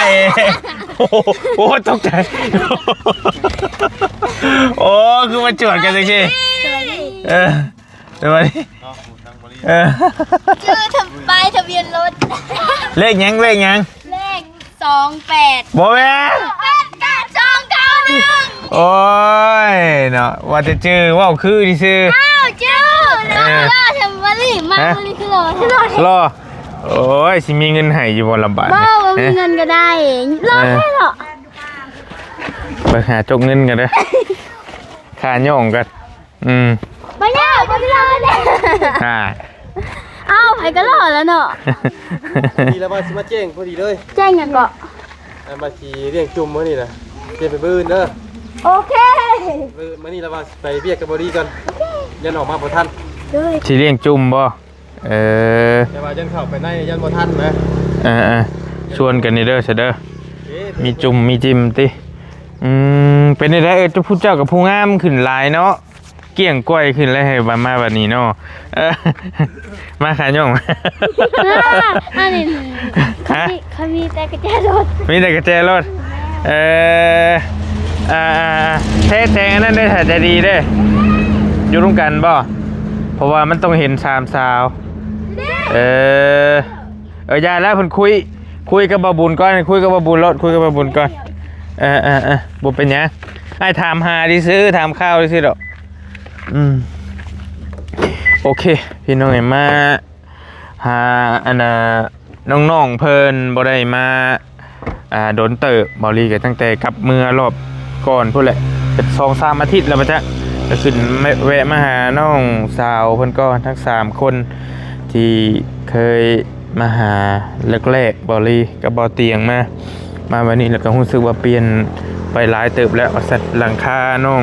ໂອ້ໂຫ ໂອ້ ຕົກໃຈ ໂອ້ ຄືມາຈວດກັນຈັ່ງຊີ້ ເອີ ສະບາຍດີ ເອີ ຊື່ທະ ປ້າຍທະບຽນລົດ ເລກຫຍັງ ເລກຫຍັງ? ເລກສອງແປດ ບໍ່ແມ່ນ ແປດເກົ້າສອງເກົ້າໜຶ່ງ ໂອ້ຍເນາະ ວ່າແຕ່ຈື່ ເວົ້າຄືຊື່ໆ ອ້າວ ຈື່ ເອີ ລໍແທ້ ມາລີ ມາ ຮະ ມາລີ ຄືລໍແທ້ ລໍແທ້ ລໍ ໂອ້ຍ ຊິມີເງິນໃຫ້ຢູ່ບໍ່ລະບາດ ບໍ່ ບໍ່ມີເງິນກໍໄດ້ ລໍ ເອີ ແທ້ເນາະ ເບິ່ງຫາຈົກເງິນກັນເດີ ຄ່າຍ້ອງກັນ ອືມ ບໍ່ຍາກ ບໍ່ຍາກ ອ່າ ເອົ້າ ໃຜກໍຫຼໍ່ແລ້ວເນາະ ນີ້ລະວ່າຊິມາແຈ້ງພໍດີເລີຍ ແຈ້ງຫຍັງເກາະ? ອັນວ່າຊິລ້ຽງຈຸ່ມມື້ນີ້ນະ ຈະໄປມື້ອື່ນເດີ ໂອເຄ ມື້ ມື້ນີ້ລະວ່າຊິໄປວຽກກັບບໍລີກ່ອນ ໂອເຄ ຢ້ານອອກມາບໍ່ທັນ ໂດຍ ຊິລ້ຽງຈຸ່ມບໍ່? ເອີ ແຕ່ວ່າຢ້ານເຂົ້າໄປໃນຢ້ານບໍ່ທັນນະ ເອີໆ ຊວນກັນນີ້ເດີ ຊະເດີ ເອີ ມີຈຸ່ມມີຈິ້ມຕິ ອືມ ເປັນຈັ່ງໃດເອີຍ ເຈົ້າຜູ້ ເຈົ້າກັບຜູ້ງາມຂຶ້ນຫຼາຍເນາະ ກ້ຽງກ້ອຍຂຶ້ນແລ້ວ ໃຫ້ວ່າມາບັດນີ້ເນາະ ເອີ ມາຂາຍຍ່ອງ ອັນນີ້ ຮະ? ເຂົາມີແຕ່ກະແຈລົດ ມີແຕ່ກະແຈລົດ ເອີ ອ່າ ແທ້ ແທ້ ອັນນັ້ນເດ້ ຖ້າໃຈດີເດ້ ຢູ່ຮ່ວມກັນບໍ່? ເພາະວ່າມັນຕ້ອງເຫັນສາມສາວ ເອີ ເອີ ຢ່າແລ້ວ ເພິ່ນຄຸຍ ຄຸຍກັບບ່າວບຸນກ່ອນ ຄຸຍກັບບ່າວບຸນໂລດ ຄຸຍກັບບ່າວບຸນກ່ອນ ເອີໆ ບໍ່ເປັນຫຍັງ ອ້າຍຖາມຫາຊື່ໆ ຖາມຂ່າວຊື່ໆດອກ ອືມ ໂອເຄ ພີ່ນ້ອງເອີຍ ມາຫາ ອັນນ່າ ນ້ອງໆ ເພິ່ນບໍ່ໄດ້ມາ ອ່າ ດົນເຕີບ ເບົາຫຼີກໍຕັ້ງແຕ່ກັບເມືອລອບກ່ອນພຸ້ນແຫຼະ ເປັນສອງສາມອາທິດແລ້ວບໍ່ຈັກ ກໍຂຶ້ນແວະມາຫານ້ອງສາວເພິ່ນກ່ອນ ທັງສາມຄົນທີ່ເຄີຍມາຫາແລກໆ ເບົາຫຼີກັບເບົາຕຽງມາ ມາບັດນີ້ແລ້ວກໍຮູ້ສຶກວ່າປ່ຽນໄປຫຼາຍເຕີບແລ້ວວ່າຊັ້ນ ຫຼັງຄານ້ອງ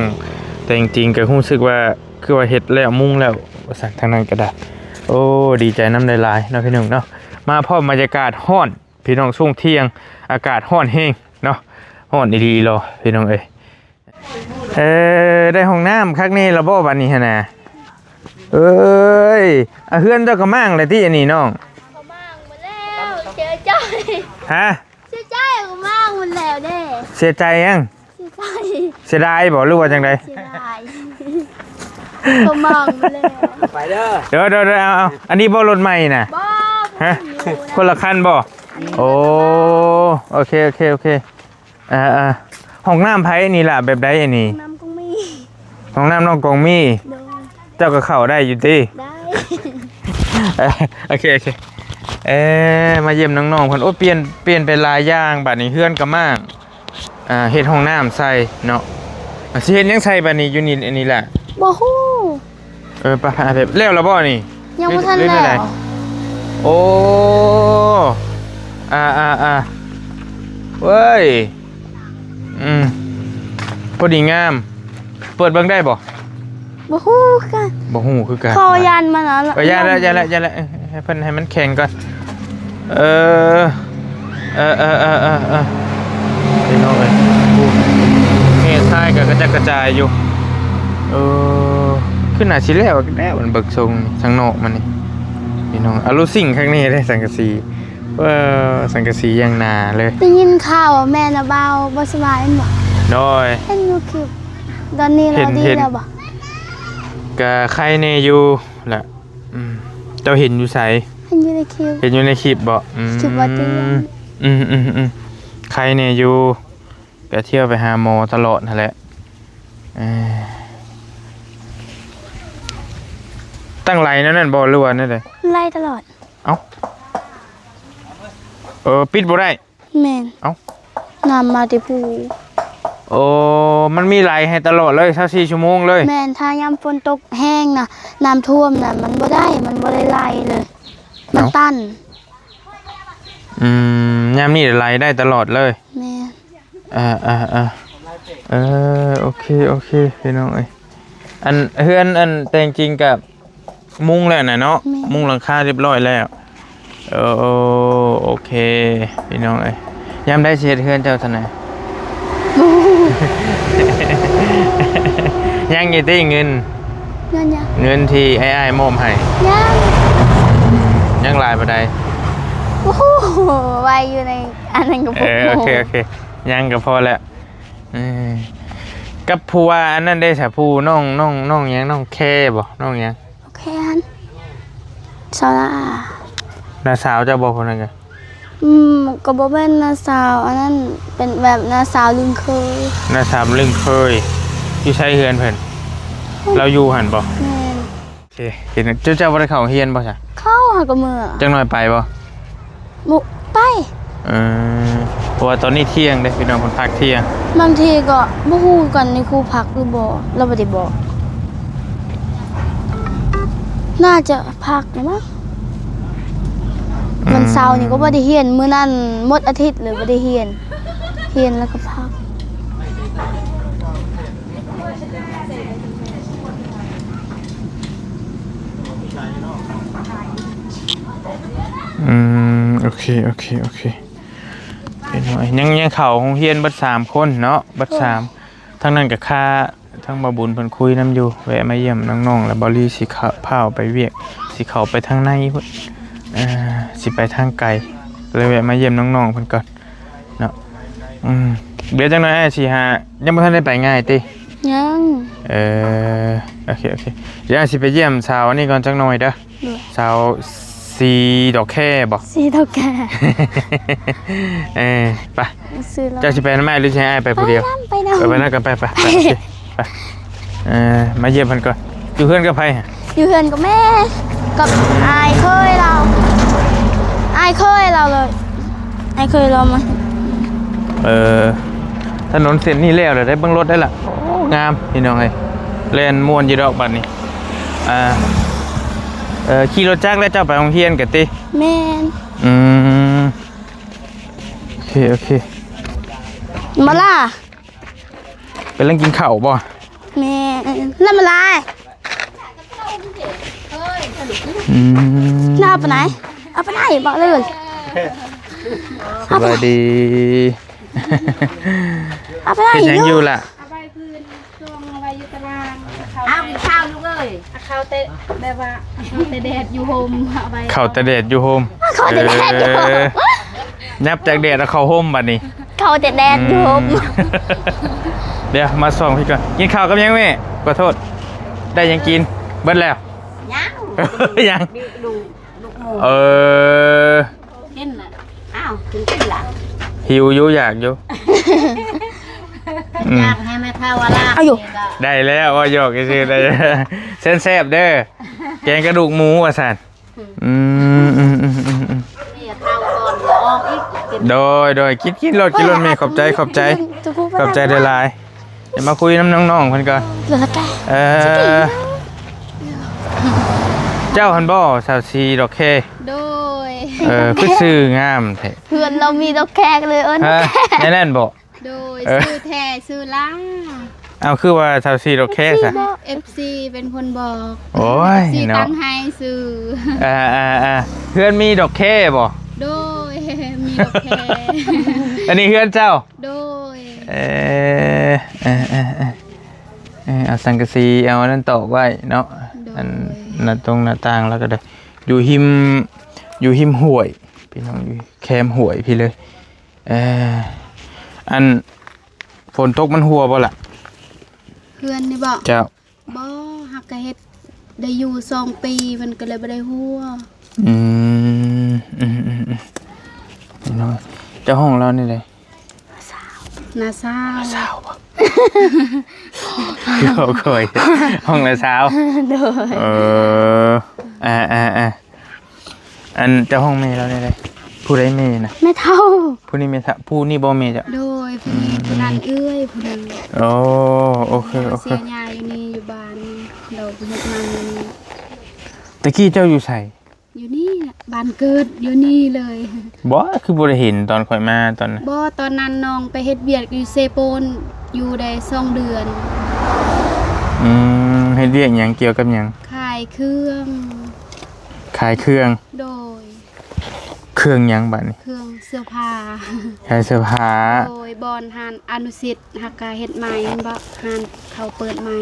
ແຕ່ງຈິງກໍຮູ້ສຶກວ່າ ຄືວ່າເຮັດແລ້ວ ມຸງແລ້ວວ່າຊັ້ນ ທາງນັ້ນກໍໄດ້ ໂອ້ ດີໃຈນຳຫຼາຍໆເນາະ ພີ່ນ້ອງເນາະ ມາພ້ອມບັນຍາກາດຮ້ອນ ພີ່ນ້ອງ ຊ່ວງທ່ຽງ ອາກາດຮ້ອນແຮງເນາະ ຮ້ອນອີ່ຫຼີອີ່ຫຼໍ ພີ່ນ້ອງເອີຍ ເອີ ໄດ້ຫ້ອງນ້ຳຄັກແນ່ລະບໍ່ບັດນີ້ຫັ້ນນະ ເອີຍ ອາ ເຮືອນເຈົ້າກໍມ້າງແລ້ວຕິອັນນີ້ນ້ອງ ກໍມ້າງໝົດແລ້ວ ເສຍໃຈ ຮະ? ເສຍໃຈ ກໍມ້າງໝົດແລ້ວເດ້ ເສຍໃຈຫຍັງ? ເສຍໃຈ ເສຍດາຍບໍ່ ຫຼືວ່າຈັ່ງໃດ? ເສຍດາຍ ກໍມ້າງໝົດແລ້ວ ໄປເດີ ເດີໆໆ ເອົາໆ ອັນນີ້ບໍ່ລົດໃໝ່ນະ? ບໍ່ ຮະ? ບໍ່ມີ ຄົນລະຄັນບໍ່? ໂອ້ ໂອເຄ ໂອເຄ ໂອເຄ ອ່າໆ ຫ້ອງນ້ຳໃຜນີ້ລະ ແບບໃດອັນນີ້? ຫ້ອງນ້ຳກອງມີ ຫ້ອງນ້ຳນ້ອງກອງມີ ໂດຍ ເຈົ້າກໍເຂົ້າໄດ້ຢູ່ຕິ? ໄດ້ ເອີ ໂອເຄ ໂອເຄ ເອີ ມາຢ້ຽມນ້ອງໆເພິ່ນ ໂອ້ ປ່ຽນ ປ່ຽນໄປຫຼາຍຢ່າງ ບາດນີ້ເຮືອນກໍມ້າງ ອ່າ ເຮັດຫ້ອງນ້ຳໃສ່ເນາະ ອ່າ ຊິເຮັດຫຍັງໃສ່ບາດນີ້ ຢູ່ນີ້ ອັນນີ້ແຫຼະ ບໍ່ຮູ້ ເອີ ໄປ ໄປ ແລ້ວລະບໍ່ນີ້? ຍັງບໍ່ທັນ ຫຼື ຫຼື ແລ້ວ ຫຼືໃດ? ໂອ້ ອ່າໆໆ ເວີຍ ອືມ ພໍດີງາມ ເປີດເບິ່ງໄດ້ບໍ່? ບໍ່ຮູ້ຄືກັນ ບໍ່ຮູ້ຄືກັນ ຂໍຢ້ານມັນເອົາ ເອີ ຢ້ານແລ້ວ ຢ້ານແລ້ວ ຢ້ານແລ້ວ ເອີ ໃຫ້ເພິ່ນ ໃຫ້ມັນແຂງກ່ອນ ເອີ ເອີໆໆໆ ພີ່ນ້ອງເອີຍ ແຮ່ຊາຍກໍກະຈັດກະຈາຍຢູ່ ເອີ ຄືໜ້າຊິແລ້ວ ແລ້ວມັນເບິ່ງຊົງທາງນອກມັນນີ້ ພີ່ນ້ອງ ອາລຸຊິງຄັກແນ່ເດ້ ສັງກະສີ ເອີ ສັງກະສີຢ່າງໜາເລີຍ ໄດ້ຍິນຂ່າວວ່າແມ່ນະບ່າວບໍ່ສະບາຍແມ່ນບໍ່? ໂດຍ ເຫັນຢູ່ຄລິບ ຕອນນີ້ລາວດີແລ້ວບໍ່? ກະໄຄແນ່ຢູ່ລະ ອືມ ເຈົ້າເຫັນຢູ່ໃສ? ເຫັນຢູ່ໃນຄລິບ ເຫັນຢູ່ໃນຄລິບບໍ່? ອືມ ຄລິບວ່າເຕີມ ອືມໆໆ ໄຄແນ່ຢູ່ ກະທ່ຽວໄປຫາໝໍຕະຫຼອດຫັ້ນແຫຼະ ເອີ ຕັ້ງໄຫຼແນວນັ້ນບໍ່ ຫຼືວ່າແນວໃດ? ໄຫຼຕະຫຼອດ ເອົ້າ ເອີ ປິດບໍ່ໄດ້? ແມ່ນ ເອົ້າ ນ້ຳມາແຕ່ພູ ໂອ້ ມັນມີໄຫຼໃຫ້ຕະຫຼອດເລີຍ ຊາວສີ່ຊົ່ວໂມງເລີຍ? ແມ່ນ ຖ້າຍາມຝົນຕົກແຮງນະ ນ້ຳຖ້ວມນະ ມັນບໍ່ໄດ້ ມັນບໍ່ໄດ້ໄຫຼເລີຍ ມັນຕັນ ອືມ ຍາມນີ້ໄຫຼໄດ້ຕະຫຼອດເລີຍ ແມ່ນ ເອີໆໆ ເອີ ໂອເຄ ໂອເຄ ພີ່ນ້ອງເອີຍ ອັນ ເຮືອນ ອັນ ແຕ່ງຈິງກະມຸງແລ້ວນະເນາະ ແມ່ນ ມຸງຫຼັງຄາຮຽບຮ້ອຍແລ້ວ ໂອ້ ໂອເຄ ພີ່ນ້ອງເອີຍ ຍາມໃດຊິເຮັດເຮືອນເຈົ້າຊັ້ນນະ? ຍັງຢູ່ຕິເງິນ? ເງິນຫຍັງ? ເງິນທີ່ອ້າຍໆມອບໃຫ້ ຍັງ ຍັງຫຼາຍປານໃດ? ໂອ້ໂຫ ໄວຢູ່ໃນອັນນັ້ນກໍບໍ່ຮູ້. ເອີ ໂອເຄ ໂອເຄ ຍັງກໍພໍແລ້ວ. ເອີ ກັບຜູ້ວ່າອັນນັ້ນເດ້ຊະ ຜູ້ນ້ອງ ນ້ອງ ນ້ອງຫຍັງ ນ້ອງແຄບໍ ນ້ອງຫຍັງ? ໂອເຄຫັ້ນ ສາວລາ ນ້າສາວເຈົ້າບໍ ຜູ້ນັ້ນກະ? ອືມ ກໍບໍ່ແມ່ນນ້າສາວ ອັນນັ້ນເປັນແບບນ້າສາວລຶ່ງເຄີຍ. ນ້າສາວລຶ່ງເຄີຍ ຢູ່ໃສເຮືອນເພິ່ນ? ລາວຢູ່ຫັ້ນບໍ? ແມ່ນ. ໂອເຄ ເຫັນເຈົ້າ ເຈົ້າບໍ່ໄດ້ເຂົ້າໂຮງຮຽນບໍ່ຊະ? ເຂົ້າ ຫາກໍເມືອ. ຈັກໜ່ອຍໄປບໍ່? ບໍ່ໄປ. ເອີ ເພາະວ່າຕອນນີ້ທ່ຽງເດ້ພີ່ນ້ອງ ເພິ່ນພັກທ່ຽງ. ບາງທີກໍບໍ່ຮູ້ຄືກັນ ນີ້ຄູພັກຫຼືບໍ່ ລາວບໍ່ໄດ້ບອກ. ໜ້າຈະພັກລະມັ້ງ. ອືມ ວັນເສົານີ້ກໍບໍ່ໄດ້ຮຽນ ມື້ນັ້ນໝົດອາທິດເລີຍບໍ່ໄດ້ຮຽນ ຮຽນແລ້ວກໍພັກ. ອືມ ໂອເຄ ໂອເຄ ໂອເຄ ເປັນຫຍັງ ຍັງເຂົ້າໂຮງຮຽນເບິດສາມຄົນເນາະ ເບິດສາມ. ທາງນັ້ນກໍຄ່າ ທາງບ່າວບຸນເພິ່ນຄຸຍນຳຢູ່ ແວະມາຢ້ຽມນ້ອງໆ ແລ້ວບ່າວລີຊິເຂົ້າ ພ້າວໄປວຽກ ຊິເຂົ້າໄປທາງໃນພຸ້ນ ເອີ ຊິໄປທາງໄກ ເລີຍແວະມາຢ້ຽມນ້ອງໆເພິ່ນກ່ອນເນາະ. ອືມ ດຽວຈັກໜ່ອຍອ້າຍຊິຫາ ຍັງບໍ່ທັນໄດ້ໄປງ່າຍຕິ? ຍັງ. ເອີ ໂອເຄ ໂອເຄ ດຽວອ້າຍຊິໄປຢ້ຽມສາວອັນນີ້ກ່ອນຈັກໜ່ອຍເດີ. ໂດຍ. ສາວສີດອກແຄບໍ? ສີດອກແຄ. ເອີ ໄປ ເຈົ້າຊິໄປນຳອ້າຍ ຫຼືຊິໃຫ້ອ້າຍໄປຜູ້ດຽວ? ໄປນຳ ໄປນຳ. ເອີ ໄປນຳກັນ ໄປ ໄປ ໄປ ໂອເຄ ໄປ. ເອີ ມາຢ້ຽມເພິ່ນກ່ອນ. ຢູ່ເຮືອນກັບໃຜຫະ? ຢູ່ເຮືອນກັບແມ່ ກັບອ້າຍເຂີຍລາວ ອ້າຍເຂີຍລາວເລີຍ ອ້າຍເຂີຍລາວມາ. ເອີ ຖະໜົນເສັ້ນນີ້ແລ້ວແລ້ວເດ້ ເບິ່ງລົດໄດ້ລະ. ໂອ້ ງາມພີ່ນ້ອງເອີຍ ແລ່ນມ່ວນຢູ່ດອກບັດນີ້. ອ່າ ເອີ ຂີ່ລົດຈັກແລ້ວເຈົ້າໄປໂຮງຮຽນກະຕິ? ແມ່ນ. ອືມ ໂອເຄ ໂອເຄ ມາລາ ກຳລັງກິນເຂົ້າບໍ່? ແມ່ນ ລະມາລາຍ. ອືມ ລະເອົາໄປໄໝ? ເອົາໄປໄໝ? ບອກເລີຍ. ສະບາຍດີ. ເອົາໄປໄໝ? ເຮັດຫຍັງຢູ່ລະ? ເອົາໃບພື້ນ ຊ່ວງເອົາໄວ້ຢູ່ຕາລາງ. ເອົາກິນເຂົ້າລູກເອີຍ. ເອົາເຂົ້າແຕ່ແບບວ່າ ເຂົ້າແຕ່ແດດຢູ່ຮົ່ມ ເອົາໄວ້ ເຂົ້າແຕ່ແດດຢູ່ຮົ່ມ. ເຂົ້າແຕ່ແດດຢູ່ຮົ່ມ. ເອີ ຫຍັບຈາກແດດເອົາເຂົ້າຮົ່ມບັດນີ້. ເຂົ້າແຕ່ແດດຢູ່ຮົ່ມ. ອືມ ດຽວມາສ່ອງພີ້ກ່ອນ. ກິນເຂົ້າກັບຫຍັງແມ່? ຂໍໂທດ ໄດ້ຫຍັງກິນ? ເບິດແລ້ວ? ຍັງ ຍັງ ດູກ ດູກໝູ. ເອີ ກິນລະ. ອ້າວ ກິນ ກິນລະ. ຫິວຢູ່ ຢາກຢູ່. ອືມ ຢາກໃຫ້ແມ່ເຖົ້າວ່າລາບ. ເອົາຢູ່ ນີ້ກໍ ໄດ້ແລ້ວ ເວົ້າຫຍອກຊື່ໆ ໄດ້. ແຊບໆເດີ ແກງກະດູກໝູວ່າຊັ້ນ. ອືມ ອືມ ອືມ ອືມ ອືມ ແມ່ເຖົ້າກ່ອນ ດຽວອອກອີກ. ກິນ ໂດຍ ໂດຍ ກິນ ກິນໂລດ ກິນໂລດແມ່. ຂອບໃຈ ຂອບໃຈ ຂອບໃຈຫຼາຍໆ. ດຽວມາຄຸຍນຳນ້ອງໆເພິ່ນກ່ອນ. ເອີ ເຈົ້າຫັ້ນບໍ່ ສາວສີດອກແຄ? ໂດຍ. ເອີ ຄືຊື່ງາມແທ້. ເພື່ອນລາວມີດອກແຄກໍເລີຍເອີ້ນ. ຮະ ແນວນັ້ນບໍ່? ໂດຍ. ເອີ ຊື່ແທ້ຊື່ລາ. ເອົາ ຄືວ່າສາວສີດອກແຄຊະ? ເອັຟຊີເປັນຄົນບອກ. ໂອ້ຍ ເອັຟຊີເນາະ ຕັ້ງໃຫ້ຊື່. ອ່າໆໆ ເຮືອນມີດອກແຄບໍ່? ໂດຍ ມີດອກແຄ. ອັນນີ້ເຮືອນເຈົ້າ? ໂດຍ. ເອີ ເອີ ເອີ ເອີ ເອີ ເອົາສັງກະສີ ເອົາອັນນັ້ນຕອກໄວ້ເນາະ. ໂດຍ. ອັນໜ້າຕົງໜ້າຕ່າງລາວກໍໄດ້ ຢູ່ຮິມ ຢູ່ຮິມຫ້ວຍພີ່ນ້ອງ ຢູ່ແຄມຫ້ວຍພີ້ເລີຍ. ເອີ ອັນຝົນຕົກມັນຮົ່ວບໍ່ລະ? ເຮືອນນີ້ບໍ່? ເຈົ້າ. ບໍ່ ຮັກກະເຮັດໄດ້ຢູ່ສອງປີ ມັນກໍເລີຍບໍ່ໄດ້ຮົ່ວ. ອືມ ອືມໆໆ ເຈົ້າຫ້ອງລາວນີ້ເດ້? ນ້າສາວ. ນ້າສາວ ນ້າສາວບໍ່? ຄືເວົ້າຄ່ອຍ ຫ້ອງລະຊາວ. ໂດຍ. ເອີ ອ່າໆໆ ອັນເຈົ້າຫ້ອງແມ່ລາວແນວໃດ? ຜູ້ໃດແມ່ນະ? ແມ່ເຖົ້າ. ຜູ້ນີ້ແມ່ເຖົ້າ ຜູ້ນີ້ບໍ່ແມ່ເຈົ້າ? ໂດຍ ຜູ້ນີ້ ອືມ ຜູ້ນັ້ນເອື້ອຍ ຜູ້ນັ້ນ. ໂອ້ ໂອເຄ ໂອເຄ. ເສຍຍາຢູ່ນີ້ ຢູ່ບ້ານ ດອກເຮັດມັນຢູ່ນີ້. ແຕ່ກີ້ເຈົ້າຢູ່ໃສ? ຢູ່ນີ້ແຫຼະ ບ້ານເກີດຢູ່ນີ້ເລີຍ. ບໍ່ ຄືບໍ່ໄດ້ເຫັນຕອນຂ້ອຍມາຕອນນັ້ນ? ບໍ່ ຕອນນັ້ນນ້ອງໄປເຮັດວຽກຢູ່ເຊໂປນ ຢູ່ໄດ້ສອງເດືອນ. ອືມ ເຮັດວຽກຫຍັງ? ກ່ຽວກັບຫຍັງ? ຂາຍເຄື່ອງ. ຂາຍເຄື່ອງ. ໂດຍ. ເຄື່ອງຫຍັງບາດນີ້? ເຄື່ອງເສື້ອຜ້າ. ຂາຍເສື້ອຜ້າ. ໂດຍ. ບ່ອນຮ້ານອະນຸສິດ ຫາກະເຮັດໃໝ່ ເຫັນບໍ່ ຮ້ານເຂົາເປີດໃໝ່.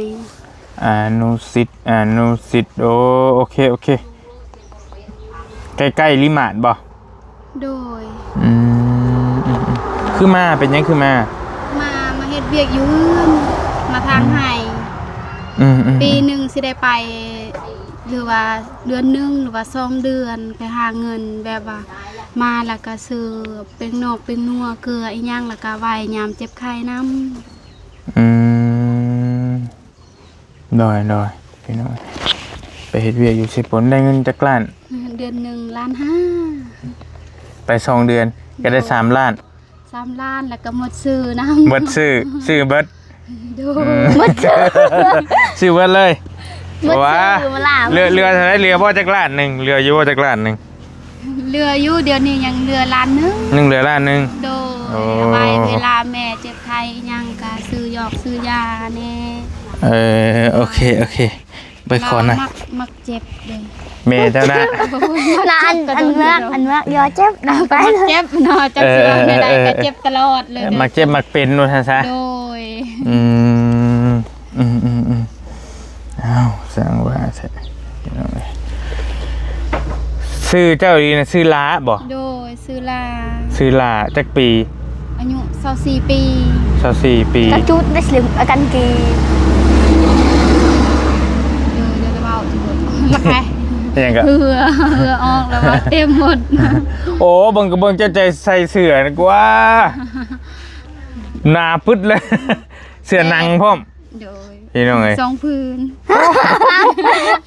ອະນຸສິດ ອະນຸສິດ. ໂອ ໂອເຄ ໂອເຄ. ໃກ້ໆລິມາດບໍ່? ໂດຍ ອືມ ອືມ ອືມ ຄືມາ ເປັນຫຍັງຄືມາ? ມາ ມາເຮັດວຽກຢູ່ເຮືອນ ມາທາງໄຮ່ ອືມ ອືມ ອືມ ປີໜຶ່ງຊິໄດ້ໄປ ຫຼືວ່າເດືອນໜຶ່ງ ຫຼືວ່າສອງເດືອນ ໄປຫາເງິນ ແບບວ່າມາແລ້ວກະຊື້ແປ້ງນອກແປ້ງນົວ ເກືອອີ່ຫຍັງ ແລ້ວກະໄວ້ຍາມເຈັບໄຂ້ນຳ. ອືມ ໂດຍ ໂດຍ ພີ່ນ້ອງ ໄປເຮັດວຽກຢູ່ເຊໂປນ ໄດ້ເງິນຈັກລ້ານ? ເດືອນໜຶ່ງລ້ານຫ້າ ໄປສອງເດືອນ ໂດຍ ກໍໄດ້ສາມລ້ານ. ສາມລ້ານ ແລ້ວກໍໝົດຊື້ນຳ ໝົດຊື້ ຊື້ເບິດ ໂດຍ ອືມ ໝົດຊື້ ຊື້ເບິດເລີຍ ໝົດຊື້ ວ່າ ເຫຼືອ ເຫຼືອເທົ່າໃດ? ເຫຼືອບໍ່ຈັກລ້ານໜຶ່ງ? ເຫຼືອຢູ່ບໍ່ຈັກລ້ານໜຶ່ງ? ເຫຼືອຢູ່ ດຽວນີ້ຍັງເຫຼືອລ້ານໜຶ່ງ ຍັງເຫຼືອລ້ານໜຶ່ງ ໂດຍ ໂອ້ ເອົາໄວ້ເວລາແມ່ເຈັບໄຂ້ອີ່ຫຍັງ ກໍຊື້ຢອກຊື້ຢາແດ່. ເອີ ໂອເຄ ໂອເຄ ໄປຂໍນະ ມັກ ມັກເຈັບເດ້ ແມ່ເຈົ້ານະ ນະ ອັນ ອັນເມືອກ ອັນເມືອກຢໍເຈັບນະ ໄປເຈັບເນາະ ຈັກຊິເວົ້າແນວໃດ ເອີ ກໍເຈັບຕະຫຼອດເລີຍ ມັກເຈັບມັກເປັນວ່າຊັ້ນຊະ ໂດຍ ອືມ ອືມ ອືມ ອືມ ອ້າວ ຊ່າງວ່າແທ້ ພີ່ນ້ອງເອີຍ ຊື່ເຈົ້າອີ່ນະ ຊື່ລາບໍ? ໂດຍ ຊື່ລາ ຊື່ລາ ຈັກປີ? ອາຍຸຊາວສີ່ປີ ຊາວສີ່ປີ ກະຈຸດໄດ້ສະເລັມອາກັນກີ ໂດຍ ດຽວຈະເວົ້າ ມັກແທ້ ອີ່ຫຍັງກະ ເຫື່ອ ເຫື່ອອອກແລ້ວວ່າເຕັມໝົດ ໂອ້ ເບິ່ງກະເບິ່ງ ເຈົ້າໃຈໃສ່ເສື້ອກວ່າ ໜາປຶດເລີຍ ເສື້ອໜັງພ້ອມ ໂດຍ ພີ່ນ້ອງເອີຍ ສອງຜືນ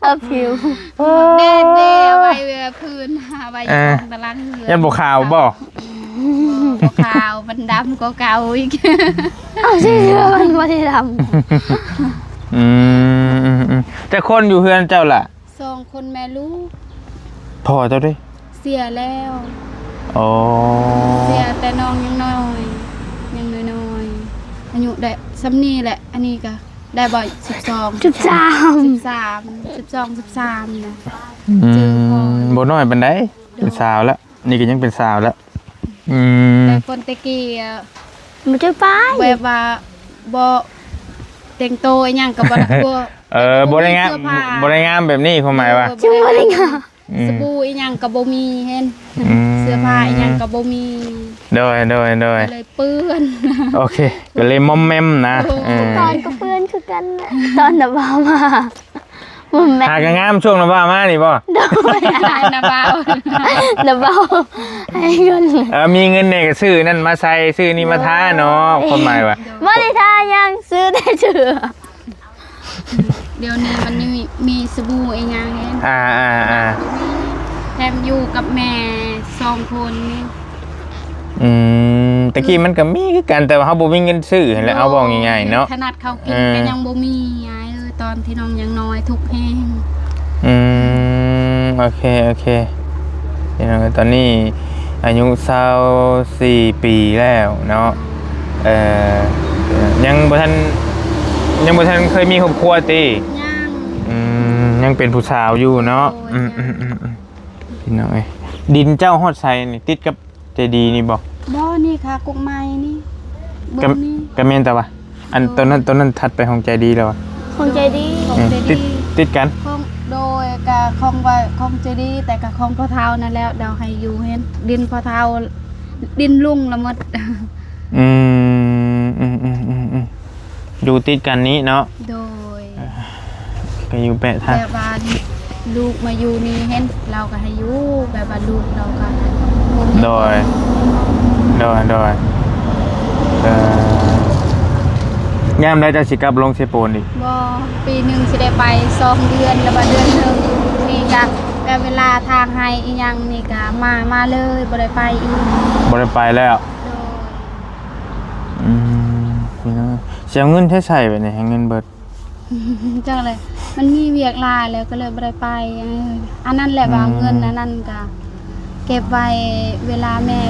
ເອີ ຜິວ ແດດເດ້ ເອົາໄວ້ເວລາພື້ນ ຫາໄວ້ ອ່າ ຕາລາງເຮືອນ ຢ້ານບໍ່ຂາວບໍ? ບໍ່ຂາວ ມັນດຳກວ່າເກົ່າອີກ ເອົາ ເສື້ອມັນບໍ່ໄດ້ດຳ ອືມ ອືມ ອືມ ຈັກຄົນຢູ່ເຮືອນເຈົ້າລະ? ສອງຄົນແມ່ລູກ ພໍ່ເຈົ້າເດ? ເສຍແລ້ວ ອໍ ເສຍແຕ່ນ້ອງຍັງນ້ອຍ ຍັງນ້ອຍໆ ອາຍຸໄດ້ສ່ຳນີ້ແຫຼະ ອັນນີ້ກະໄດ້ບໍ່ ສິບສອງ ສິບສາມ ສິບສາມ ສິບສອງ ສິບສາມນະ ອືມ ບໍ່ນ້ອຍປານໃດ ໂດຍ ເປັນສາວແລ້ວ ນີ້ກະຍັງເປັນສາວແລ້ວ ອືມ ແຕ່ຄົນແຕ່ກີ້ ບໍ່ຈະໄປ ແບບວ່າບໍ່ແຕ່ງໂຕອີ່ຫຍັງກໍບໍ່ ບໍ່ ເອີ ບໍ່ໄດ້ງາມ ບໍ່ໄດ້ງາມແບບນີ້ ຄວາມໝາຍວ່າ ເອີ ບໍ່ໄດ້ງາມ ອືມ ສະບູອີ່ຫຍັງກໍບໍ່ມີ ເຫັນ ອືມ ເສື້ອຜ້າອີ່ຫຍັງກໍບໍ່ມີ ໂດຍ ໂດຍ ໂດຍ ກໍເລີຍເປື້ອນ ໂອເຄ ກໍເລີຍມອມແມມນະ ໂອ້ ເອີ ຕອນກໍເປື້ອນຄືກັນນະ ຕອນນະບ່າວມາ ບໍ່ແມ່ນ ຫາກະງາມຊ່ວງນະບ່າວມານີ້ບໍ່? ໂດຍ ນະບ່າວ ນະບ່າວໃຫ້ເງິນ ເອີ ມີເງິນແດ່ກໍຊື້ນັ້ນມາໃສ່ ຊື້ນີ້ມາທາເນາະ ໂດຍ ຄວາມໝາຍວ່າ ໂດຍ ບໍ່ໄດ້ທາຫຍັງ ຊື້ແຕ່ເສື້ອ ດຽວນີ້ມັນມີ ມີສະບູອີ່ຫຍັງເຫັນ ອ່າໆໆ ແຖມຢູ່ກັບແມ່ສອງຄົນນີ້ ອືມ ແຕ່ກີ້ມັນກໍມີຄືກັນ ແຕ່ວ່າເຮົາບໍ່ມີເງິນຊື້ຫັ້ນແຫຼະ ເຮົາເວົ້າງ່າຍໆເນາະ ຂະໜາດເຂົ້າກິນ ເອີ ກໍຍັງບໍ່ມີ ອ້າຍເອີຍ ຕອນທີ່ນ້ອງຍັງນ້ອຍທຸກແຮງ ອືມ ໂອເຄ ໂອເຄ ພີ່ນ້ອງ ຕອນນີ້ອາຍຸຊາວສີ່ປີແລ້ວເນາະ ເອີ ຍັງບໍ່ທັນ ຍັງບໍ່ທັນເຄີຍມີຄອບຄົວຕິ? ຍັງ ອືມ ຍັງເປັນຜູ້ສາວຢູ່ເນາະ ໂດຍ ອືມໆໆ ພີ່ນ້ອງເອີຍ ດິນເຈົ້າຮອດໃສນີ້? ຕິດກັບເຈດີນີ້ບໍ່? ບໍ່ ນີ້ຄ່າກົກໄມ້ນີ້ ເບິ່ງນີ້ ກະແມ່ນແຕ່ວ່າ ອັນ ໂດຍ ໂຕນັ້ນ ໂຕນັ້ນຖັດໄປຂອງເຈດີແລ້ວຫວາ? ຂອງເຈດີ ຂອງເຈດີ ເອີ ຕິດ ຕິດກັນ ຂອງ ໂດຍ ກະຂອງວ່າຂອງເຈດີ ແຕ່ກະຂອງພໍ່ເຖົ້ານັ້ນແຫຼະ ດຽວໃຫ້ຢູ່ເຫັນ ດິນພໍ່ເຖົ້າ ດິນລຸງລະໝົດ ອືມ ອືມໆໆໆ ຢູ່ຕິດກັນນີ້ເນາະ ໂດຍ ເອີ ກໍຢູ່ແປະທາງ ແບບວ່າລູກມາຢູ່ນີ້ເຫັນ ລາວກໍໃຫ້ຢູ່ ແບບວ່າລູກລາວກໍ ໂດຍ ໂດຍ ໂດຍ ເອີ ຍາມໃດເຈົ້າຊິກັບລົງເຊໂປນອີກ? ບໍ່ ປີໜຶ່ງຊິໄດ້ໄປສອງເດືອນ ຫຼືວ່າເດືອນໜຶ່ງ ນີ້ກະແບບເວລາທາງໄຮ່ອີ່ຫຍັງນີ້ກະມາ ມາເລີຍ ບໍ່ໄດ້ໄປອີກ ບໍ່ໄດ້ໄປແລ້ວ ໂດຍ ອືມ ຊິເອົາເງິນໃສໃຊ້ບາດນີ້ ໃຫ້ເງິນເບິດ? ຈັກແຫຼະ ມັນມີວຽກຫຼາຍແລ້ວກໍເລີຍບໍ່ໄດ້ໄປ ເອີ ອັນນັ້ນແຫຼະ ອືມ ວ່າເງິນອັນນັ້ນກະເກັບໄວ້ເວລາແມ່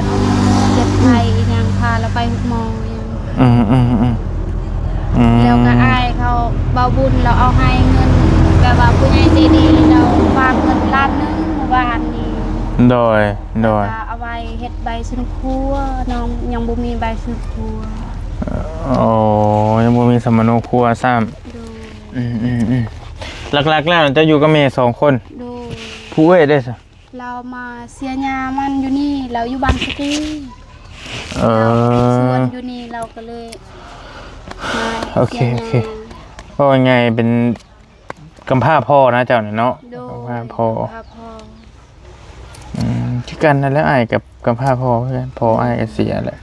ເຈັບໄຂ້ອີ່ຫຍັງ ພາລາວໄປໂຮງໝໍອີ່ຫຍັງ ອືມໆໆ ອືມ ແລ້ວກໍອ້າຍເຂົາ ເບົາບຸນ ລາວເອົາໃຫ້ເງິນ ແບບວ່າຜູ້ໃຫຍ່ໃຈດີລາວຝາກເງິນລ້ານໜຶ່ງມື້ວານນີ້ ໂດຍ ໂດຍ ແລ້ວກໍເອົາໄວ້ເຮັດໃບສະໜຸກຄົວ ນ້ອງຍັງບໍ່ມີໃບສະໜຸກຄົວ ໂອ້ ຍັງບໍ່ມີສະມະໂນຄົວຊ້ຳ ໂດຍ ອືມໆໆ ຫຼັກໆແລ້ວເຈົ້າຢູ່ກັບແມ່ສອງຄົນ ໂດຍ ຜູ້ເອື້ອຍເດ້ຊະ? ລາວມາເສຍຫຍ້າມັນຢູ່ນີ້ ລາວຢູ່ບ້ານສະຕີ ເອີ ສວນຢູ່ນີ້ ລາວກໍເລີຍມາ ໂອເຄ ເສຍຫຍ້າ ໂອເຄ ເວົ້າງ່າຍໆເປັນ ກຳພ້າພໍ່ນະເຈົ້ານີ້ເນາະ ໂດຍ ກຳພ້າພໍ່ ກຳພ້າພໍ່ ອືມ ຄືກັນນັ້ນແຫຼະ ອ້າຍກັບກຳພ້າພໍ່ຄືກັນ ພໍ່ອ້າຍກໍເສຍແຫຼະ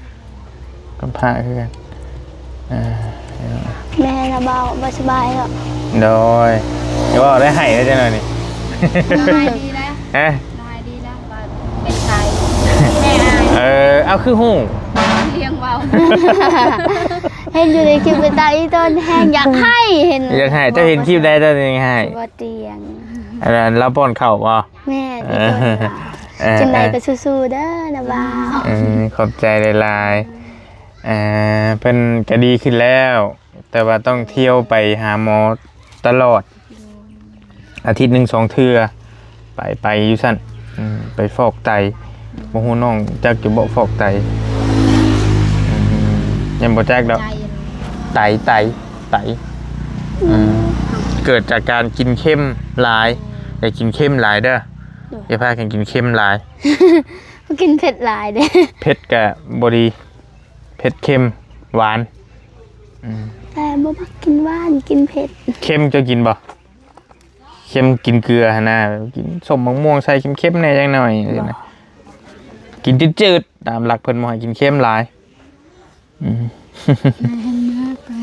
ກຳພ້າຄືກັນ ເອີ ແມ່ລະເວົ້າບໍ່ສະບາຍດອກ ໂດຍ ຢ່າເວົ້າໄດ້ ໄຫ້ໄດ້ຈັກໜ່ອຍນີ້ ລາວຫາຍດີແລ້ວ ຮະ ລາວຫາຍດີແລ້ວ ວ່າເປັນໄຂ້ ແມ່ອາຍ ເອີ ເອົາ ຄືຮູ້ ລຽງເວົ້າ ເຫັນຢູ່ໃນຄລິບເປັນຕາອີ່ຕົນແຮງຢາກໄຫ້ ເຫັນ ຢາກໄຫ້ ເຈົ້າເຫັນຄລິບໃດເຈົ້າຈຶ່ງໄຫ້ ບໍ່ຕຽງ ອັນນັ້ນລາວປ້ອນເຂົ້າບໍ່? ແມ່ນ ເອີ ເອີ ຈັ່ງໃດກໍສູ້ໆເດີນະບ່າວ ເອີ ຂອບໃຈຫຼາຍໆ ເອີ ເພິ່ນກໍດີຂຶ້ນແລ້ວ ແຕ່ວ່າຕ້ອງທ່ຽວໄປຫາໝໍຕະຫຼອດ ອາທິດໜຶ່ງສອງເທື່ອ ໄປ ໄປຢູ່ຊັ້ນ ອືມ ໄປຟອກໄຕ ບໍ່ຮູ້ນ້ອງຈັກຢູ່ບໍ່ ຟອກໄຕ ອືມ ຍັງບໍ່ຈັກດອກ ໄຕ ໄຕ ໄຕ ອືມ ເກີດຈາກການກິນເຄັມຫຼາຍ ຢ່າກິນເຄັມຫຼາຍເດີ ໂດຍ ຢ່າພາກັນກິນເຄັມຫຼາຍ ກິນເຜັດຫຼາຍເດ້ ເຜັດກະບໍ່ດີ ເຜັດ ເຄັມ ຫວານ ອືມ ແຕ່ບໍ່ມັກກິນຫວານ ກິນເຜັດ ເຄັມເຈົ້າກິນບໍ່? ເຄັມກິນເກືອຫັ້ນນະ ກິນສົ້ມໝາກມ່ວງໃສ່ເຄັມໆແດ່ຈັກໜ້ອຍ ກິນຈືດໆ ຕາມຫຼັກເພິ່ນບໍ່ໃຫ້ກິນເຄັມຫຼາຍ ອືມ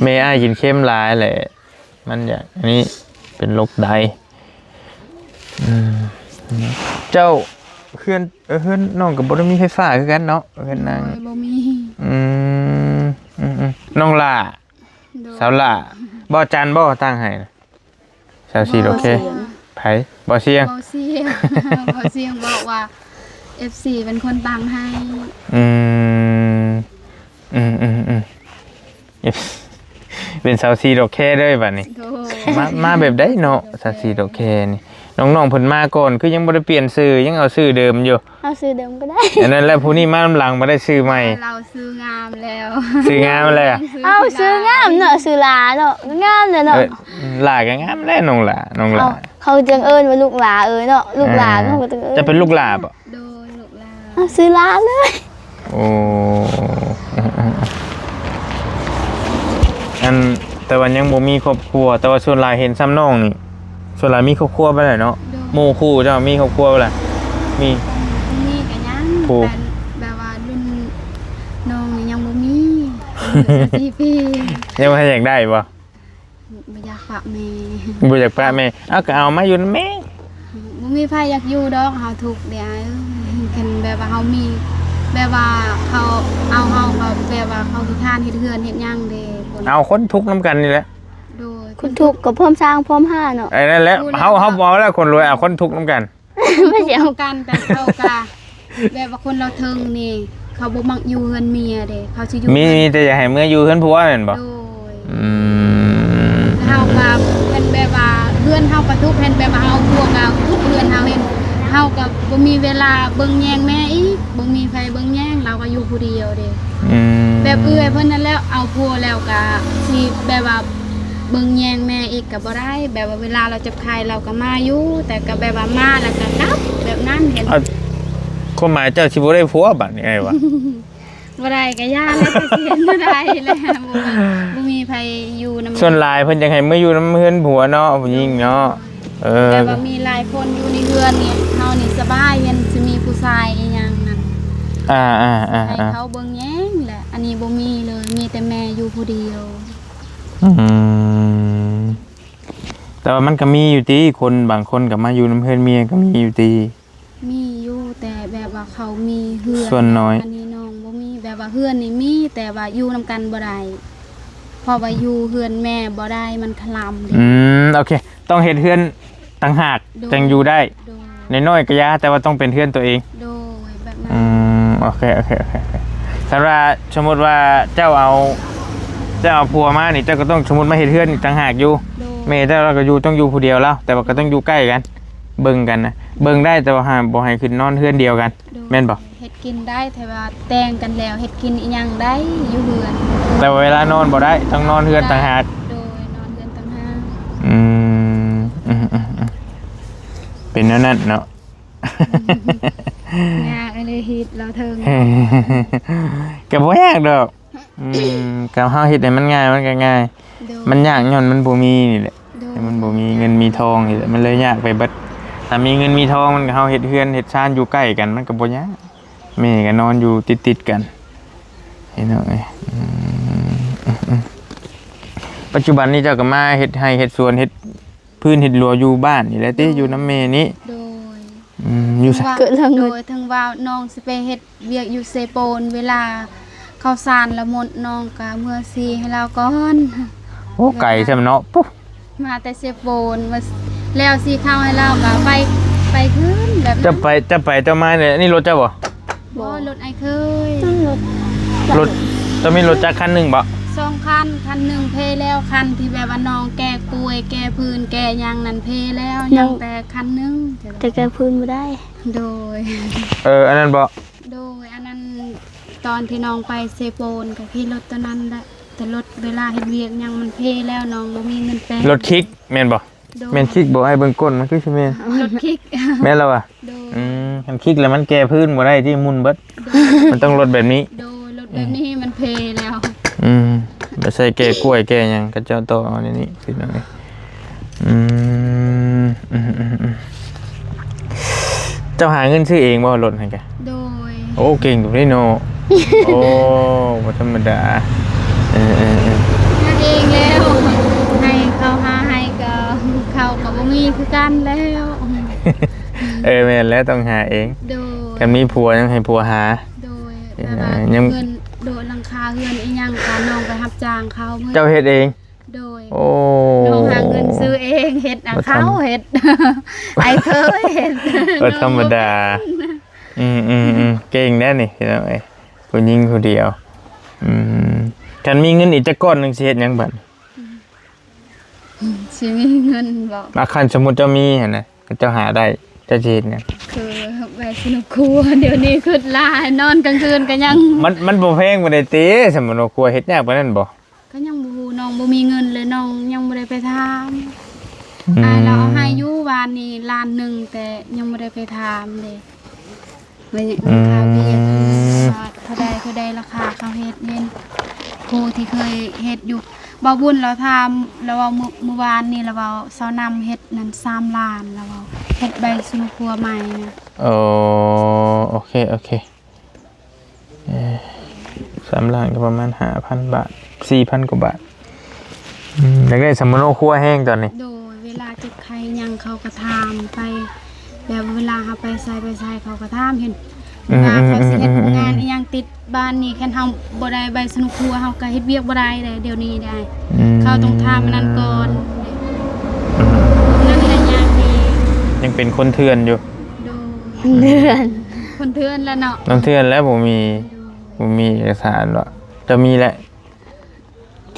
ແມ່ອ້າຍກິນເຄັມຫຼາຍແຫຼະ ມັນຢາກ ອັນນີ້ເປັນໂລກໃດ ອືມ ເຈົ້າ ເຮືອນ ເອີ ເຮືອນນ້ອງກໍບໍ່ໄດ້ມີໄຟຟ້າຄືກັນເນາະ ເຮືອນນາງ ໂດຍ ບໍ່ມີ ອືມ ອືມໆ ນ້ອງຫຼ້າ ໂດຍ ສາວຫຼ້າ ບໍ່ຈັນບໍ່ຕັ້ງໃຫ້ ຊາວສີ່ ບໍ່ ໂອເຄ ສຽງ ໃຜ ບໍ່ສຽງ ບໍ່ສຽງ ບໍ່ສຽງບອກວ່າ ເອັຟຊີ ເປັນຄົນຕັ້ງໃຫ້ ອືມ ອືມໆໆ ເປັນຊາວສີ່ ໂອເຄເລີຍບັດນີ້ ໂດຍ ມາ ມາແບບໃດເນາະ ຊາວສີ່ ໂອເຄນີ້ ນ້ອງໆເພິ່ນມາກ່ອນ ຄືຍັງບໍ່ໄດ້ປ່ຽນຊື່ ຍັງເອົາຊື່ເດີມຢູ່ ເອົາຊື່ເດີມກໍໄດ້ ອັນນັ້ນແຫຼະ ຜູ້ນີ້ມານຳຫຼັງບໍ່ໄດ້ຊື່ໃໝ່ ລາວຊື່ງາມແລ້ວ ຊື່ງາມແລ້ວ ເອົາຊື່ງາມເນາະ ຊື່ຫຼ້າເນາະ ງາມແຫຼະເນາະ ເອີ ຫຼ້າກໍງາມແຫຼະ ນ້ອງຫຼ້າ ນ້ອງຫຼ້າ ເຂົາ ເຂົາຈຶ່ງເອີ້ນວ່າລູກຫຼ້າເອີຍເນາະ ລູກຫຼ້າ ອ່າ ເຂົາກໍຈຶ່ງເອີ້ນ ເຈົ້າເປັນລູກຫຼ້າບໍ່? ໂດຍ ລູກຫຼ້າ ເອົາຊື່ຫຼ້າເລີຍ ໂອ້ ອັນ ແຕ່ວ່າຍັງບໍ່ມີຄອບຄົວ ແຕ່ວ່າສ່ວນຫຼາຍເຫັນຊ່ຳນ້ອງນີ້ ສ່ວນຫຼາຍມີຄອບຄົວໄປແລ້ວເນາະ ໂດຍ ໝູ່ຄູ່ເຈົ້າມີຄອບຄົວໄປແລ້ວ ມີ ມີກໍຍັງ ຜູ້ ແບບ ແບບວ່າລຸ້ນນ້ອງນີ້ຍັງບໍ່ມີ ສິບສີ່ປີ ຍັງບໍ່ທັນຢາກໄດ້ບໍ່? ບໍ່ຢາກປະແມ່ ບໍ່ຢາກປະແມ່ ເອົາ ກໍເອົາມາຢູ່ນຳແມ່ ບໍ່ມີໃຜຢາກຢູ່ດອກ ເຮົາທຸກເດ້ອ້າຍເອີຍ ຄັນແບບວ່າເຮົາມີ ແບບວ່າເຂົາເອົາເຮົາ ກໍແບບວ່າເຂົາຂີ້ຄ້ານເຮັດເຮືອນເຮັດຫຍັງເດ້ ເອົາຄົນທຸກນຳກັນນີ້ແຫຼະ ໂດຍ ຄົນທຸກກໍພ້ອມສ້າງພ້ອມຫາເນາະ ເອີ ນັ້ນແຫຼະ ເຮົາ ເຮົາບໍ່ເອົາແລ້ວ ຄົນລວຍເອົາຄົນທຸກນຳກັນ ໄປຊິເອົາກັນ ແຕ່ເຂົາກະ ແບບວ່າຄົນລາວເທິງນີ້ ເຂົາບໍ່ມັກຢູ່ເຮືອນເມຍເດ້ ເຂົາຊິຢູ່ ມີ ມີແຕ່ຢາກໃຫ້ເມືອຢູ່ເຮືອນຜົວແມ່ນບໍ່? ໂດຍ ອືມ ເຮົາກໍເປັນແບບວ່າເຮືອນເຮົາກໍທຸກ ເຫັນແບບວ່າເຮົາຜົວກໍທຸກເຮືອນເຮົາ ເຫັນເຮົາກໍບໍ່ມີເວລາເບິ່ງແຍງແມ່ອີກ ບໍ່ມີໃຜເບິ່ງແຍງ ລາວກໍຢູ່ຜູ້ດຽວເດ້ ອືມ ແບບເອື້ອຍເພິ່ນນັ້ນແຫຼະ ເອົາຜົວແລ້ວກໍຊິແບບວ່າ ເບິ່ງແຍງແມ່ອີກກໍບໍ່ໄດ້ ແບບວ່າເວລາລາວເຈັບໄຂ້ລາວກໍມາຢູ່ ແຕ່ກໍແບບວ່າມາແລ້ວກໍກັບ ແບບນັ້ນ ເຫັນ ເອົາ ຄວາມໝາຍເຈົ້າຊິບໍ່ໄດ້ຜົວບັດນີ້ອ້າຍວ່າ ບໍ່ໄດ້ກໍຢ່າແລ້ວ ກໍຊິເຮັດແນວໃດແລ້ວ ບໍ່ມີ ບໍ່ມີໃຜຢູ່ນຳ ສ່ວນຫຼາຍເພິ່ນຢາກໃຫ້ມາຢູ່ນຳເຮືອນຜົວເນາະ ຜູ້ຍິງເນາະ ເອີ ແບບວ່າມີຫຼາຍຄົນຢູ່ໃນເຮືອນນີ້ ເຮົານີ້ສະບາຍ ເຫັນຊິມີຜູ້ຊາຍອີ່ຫຍັງນັ້ນ ອ່າໆໆໆ ໃຫ້ເຂົາເບິ່ງແຍງແຫຼະ ອັນນີ້ບໍ່ມີເລີຍ ມີແຕ່ແມ່ຢູ່ຜູ້ດຽວ. ອືມ ແຕ່ວ່າມັນກໍມີຢູ່ຕິ ຄົນບາງຄົນກໍມາຢູ່ນຳເຮືອນເມຍກໍມີຢູ່ຕິ. ມີຢູ່ ແຕ່ແບບວ່າເຂົາມີເຮືອນ ສ່ວນນ້ອຍ ອັນນີ້ນ້ອງບໍ່ມີ ແບບວ່າເຮືອນນີ້ມີ ແຕ່ວ່າຢູ່ນຳກັນບໍ່ໄດ້ ເພາະວ່າຢູ່ເຮືອນແມ່ບໍ່ໄດ້ ມັນຄະລຳເດ້. ອືມ ໂອເຄ ຕ້ອງເຮັດເຮືອນຕ່າງຫາກ ໂດຍ ຈັ່ງຢູ່ໄດ້ ໂດຍ ນ້ອຍໆກໍຢ່າ ແຕ່ວ່າຕ້ອງເປັນເຮືອນຕົວເອງ. ໂດຍ ແບບນັ້ນ. ອືມ ໂອເຄ ໂອເຄ ໂອເຄ ໂອເຄ ຄັນວ່າສົມມຸດວ່າເຈົ້າເອົາ ເຈົ້າເອົາຜົວມານີ້ ເຈົ້າກໍຕ້ອງສົມມຸດມາເຮັດເຮືອນອີກຕ່າງຫາກຢູ່. ໂດຍ ແມ່ເຈົ້າລາວກໍຢູ່ ຕ້ອງຢູ່ຜູ້ດຽວລາວ ແຕ່ວ່າກໍຕ້ອງຢູ່ໃກ້ກັນ ເບິ່ງກັນນະ ເບິ່ງໄດ້ ແຕ່ວ່າຫ້າມບໍ່ໃຫ້ຂຶ້ນນອນເຮືອນດຽວກັນ. ໂດຍ ແມ່ນບໍ່? ເຮັດກິນໄດ້ ແຕ່ວ່າແຕ່ງກັນແລ້ວ ເຮັດກິນອີ່ຫຍັງໄດ້ຢູ່ເຮືອນ ແຕ່ວ່າເວລານອນບໍ່ໄດ້ ຕ້ອງນອນເຮືອນຕ່າງຫາກ. ໂດຍ ນອນເຮືອນຕ່າງຫາກ. ອືມ ອືມ ເປັນແນວນັ້ນເນາະ. ຍາກອີ່ຫຼີ ຮີດລາວເທິງ. ກໍບໍ່ຍາກດອກ. ອືມ ກໍເຮົາເຮັດໃຫ້ມັນງ່າຍ ມັນກໍງ່າຍ. ໂດຍ. ມັນຍາກຍ້ອນມັນບໍ່ມີນີ້ແຫຼະ. ໂດຍ. ມັນບໍ່ມີເງິນມີທອງນີ້ແຫຼະ ມັນເລີຍຍາກໄປເບິດ. ຖ້າມີເງິນມີທອງ ມັນກໍ ເຮົາເຮັດເຮືອນເຮັດຊານຢູ່ໃກ້ກັນ ມັນກໍບໍ່ຍາກ. ແມ່ກໍນອນຢູ່ຕິດໆກັນ ເຫັນເນາະ. ເອີຍ ອືມ ອືມ ອືມ ປັດຈຸບັນນີ້ເຈົ້າກໍມາເຮັດໄຮ່ເຮັດສວນ ເຮັດພື້ນເຮັດຮົ້ວຢູ່ບ້ານນີ້ແຫຼະຕິ? ໂດຍ. ຢູ່ນຳແມ່ນີ້? ໂດຍ. ອືມ ຢູ່ໃສ? ເກີດແລ້ວ ໂດຍ. ເຖິງວ່ານ້ອງຊິໄປເຮັດວຽກຢູ່ເຊໂປນ ເວລາເຂົ້າສານລະໝົດ ນ້ອງກໍເມືອສີໃຫ້ລາວກ່ອນ. ໂອ້ ໄກຊ້ຳເນາະ. ມາແຕ່ເຊໂປນ ມາແລ້ວສີເຂົ້າໃຫ້ລາວກໍໄປ ໄປຄືນແບບນັ້ນ. ຈະໄປ ຈະໄປ ຈະມານີ້ ອັນນີ້ລົດເຈົ້າບໍ່? ບໍ່ ລົດອ້າຍເຂີຍ. ລົດ ລົດ ເຈົ້າມີລົດຈັກຄັນໜຶ່ງບໍ່? ສອງຄັນ ຄັນໜຶ່ງເພແລ້ວ ຄັນທີ່ແບບວ່ານ້ອງແກ່ກ້ວຍ ແກ່ພື້ນ ແກ່ຫຍັງນັ້ນເພແລ້ວ ຍັງ ຍັງແຕ່ຄັນໜຶ່ງ. ແຕ່ແກ່ພື້ນບໍ່ໄດ້. ໂດຍ. ເອີ ອັນນັ້ນບໍ່? ໂດຍ. ອັນນັ້ນຕອນທີ່ນ້ອງໄປເຊໂປນກໍຂີ່ລົດຕົວນັ້ນແຫຼະ ແຕ່ລົດເວລາເຮັດວຽກຫຍັງມັນເພແລ້ວ ນ້ອງບໍ່ມີເງິນແປງ. ລົດຄິກແມ່ນບໍ່? ໂດຍ. ແມ່ນຄິກບໍ່? ອ້າຍເບິ່ງກົ້ນມັນຄືຊິແມ່ນ. ລົດຄິກ. ແມ່ນແລ້ວຫວາ? ໂດຍ. ອືມ ຄັນຄິກແລ້ວມັນແກ່ພື້ນບໍ່ໄດ້ຕິ ໝຸ່ນເບິດ. ໂດຍ. ມັນຕ້ອງລົດແບບນີ້. ໂດຍ. ລົດແບບນີ້ມັນເພແລ້ວ. ອືມ ໄປໃສ່ແກ່ກ້ວຍແກ່ຫຍັງ ເຂົາເຈົ້າຕໍ່ເອົາໃນນີ້ພີ່ນ້ອງເອີຍ. ອືມ ອືມ ອືມ ອືມ ເຈົ້າຫາເງິນຊື້ເອງບໍ່ລົດຫັ້ນກະ? ໂດຍ. ໂອ້ ເກັ່ງຢູ່ເດ້ເນາະ. ໂອ້ ບໍ່ທຳມະດາ. ເອີ ເອີ ເອີ ຫາເອງແລ້ວ ໃຫ້ເຂົາຫາໃຫ້ກໍ ເຂົາກໍບໍ່ມີຄືກັນແລ້ວ. ເອີ ແມ່ນແລ້ວ ຕ້ອງຫາເອງ. ໂດຍ. ຄັນມີຜົວຍັງໃຫ້ຜົວຫາ. ໂດຍ. ເອີ ແຕ່ວ່າ ຍັງ ເງິນໂດຍ ຫຼັງຄາເຮືອນອີ່ຫຍັງກໍນ້ອງໄປຮັບຈ້າງເຂົາໝົດ. ເຈົ້າເຮັດເອງ? ໂດຍ. ໂອ້ ນ້ອງຫາເງິນຊື້ເອງ ເຮັດນະ ບໍ່ທຳ ເຂົາເຮັດ ອ້າຍເຂີຍເຮັດ. ບໍ່ທຳມະດາ. ອືມ ອືມ ອືມ ເກັ່ງແດ່ນີ້ພີ່ນ້ອງເອີຍ ຜູ້ຍິງຜູ້ດຽວ. ອືມ ຄັນມີເງິນອີກຈັກກ້ອນໜຶ່ງຊິເຮັດຫຍັງບັດ? ຊິມີເງິນບໍ່? ອາ ຄັນສົມມຸດເຈົ້າມີຫັ້ນນະ ເຈົ້າຫາໄດ້ ເຈົ້າຊິເຮັດຫຍັງ? ຄືໃບສະໜຸກຄົວ ດຽວນີ້ຄຶດຫຼາຍ ນອນກາງຄືນກໍຍັງ ມັນ ມັນບໍ່ແພງປານໃດຕິ ສະໜຸກຄົວ ເຮັດຍາກປານນັ້ນບໍ່? ກໍຍັງບໍ່ຮູ້ ນ້ອງບໍ່ມີເງິນເລີຍ ນ້ອງຍັງບໍ່ໄດ້ໄປຖາມ. ອືມ ອ້າຍລາວເອົາໃຫ້ຢູ່ວານນີ້ລ້ານໜຶ່ງ ແຕ່ຍັງບໍ່ໄດ້ໄປຖາມເດ້ ວ່າ ອືມ ລາຄາວຽກ ວ່າເທົ່າໃດ ເທົ່າໃດລາຄາເຂົາເຮັດ ເຫັນຜູ້ທີ່ເຄີຍເຮັດຢູ່ ບ່າວບຸນລາວຖາມ ລາວເວົ້າມື້ ມື້ວານນີ້ ລາວເວົ້າຊາວນຳເຮັດນັ້ນສາມລ້ານ ລາວເວົ້າ ເຮັດໃບສະໜຸກຄົວໃໝ່ນະ. ໂອ ໂອເຄ ໂອເຄ. ເອີ ສາມລ້ານກໍປະມານຫ້າພັນບາດ ສີ່ພັນກວ່າບາດ. ອືມ ຢາກໄດ້ສຳມະໂນຄົວແຮງຕອນນີ້. ໂດຍ. ເວລາເຈັບໄຂ້ຫຍັງເຂົາກໍຖາມໄປ ແບບເວລາເຮົາໄປໃສໄປໃສເຂົາກໍຖາມ ເຫັນ ອືມ ເວລາເຂົາຊິເຮັດ ອືມ ໂຮງງານ ອືມ ອີ່ຫຍັງຕິດບ້ານນີ້ ຄັນເຮົາບໍ່ໄດ້ໃບສະໜຸກຄົວ ເຮົາກໍເຮັດວຽກບໍ່ໄດ້ເດ້ ດຽວນີ້ໄດ້. ອືມ ເຂົາຕ້ອງຖາມອັນນັ້ນກ່ອນ. ອືມ ນັ້ນແຫຼະ ຍາກແຮງ ຍັງເປັນຄົນເຖື່ອນຢູ່. ໂດຍ. ເຖື່ອນ ຄົນເຖື່ອນແລ້ວເນາະ ຄົນເຖື່ອນແລ້ວ ບໍ່ມີ ໂດຍ ບໍ່ມີເອກະສານດອກ. ຈະມີແຫຼະ